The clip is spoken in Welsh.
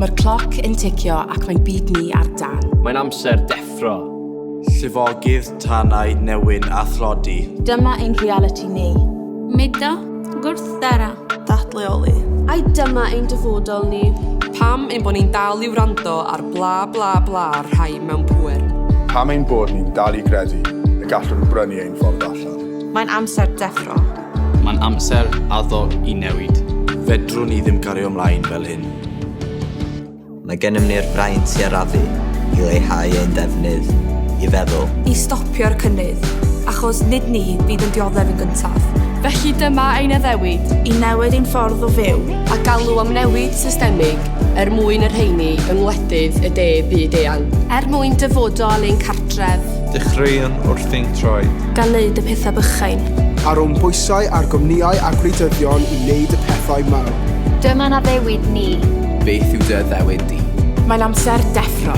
Mae'r cloc yn ticio ac mae'n byd ni ar dan. Mae'n amser deffro. Llifogydd, tanau, newyn a thlodi. Dyma ein realiti ni. Mudo, gwrthdaro. Dadleoli. Ai dyma ein dyfodol ni? Pam ein bod ni'n dal i wrando ar bla bla bla rhai mewn pŵer? Pam ein bod ni'n dal i gredu y gallwn brynu ein ffordd allan? Mae'n amser deffro. Mae'n amser addo i newid. Fedrwn ni ddim cario ymlaen fel hyn. Mae gennym ni'r fraint i arafu, i leihau ein defnydd, i feddwl. I stopio'r cynnydd, achos nid ni fydd yn dioddef yn gyntaf. Felly dyma ein addewid. I newid ein ffordd o fyw. A galw am newid systemig er mwyn y rheini yng ngwledydd y de byd eang. Er mwyn dyfodol ein cartref. Dechreuwn wrth ein troed. Gan wneud y pethau bychain. A rown bwysau ar gwmnïau a gwleidyddion i wneud y pethau mawr. Dyma'n addewid ni. Beth yw dy addewid di? Mae'n amser deffro.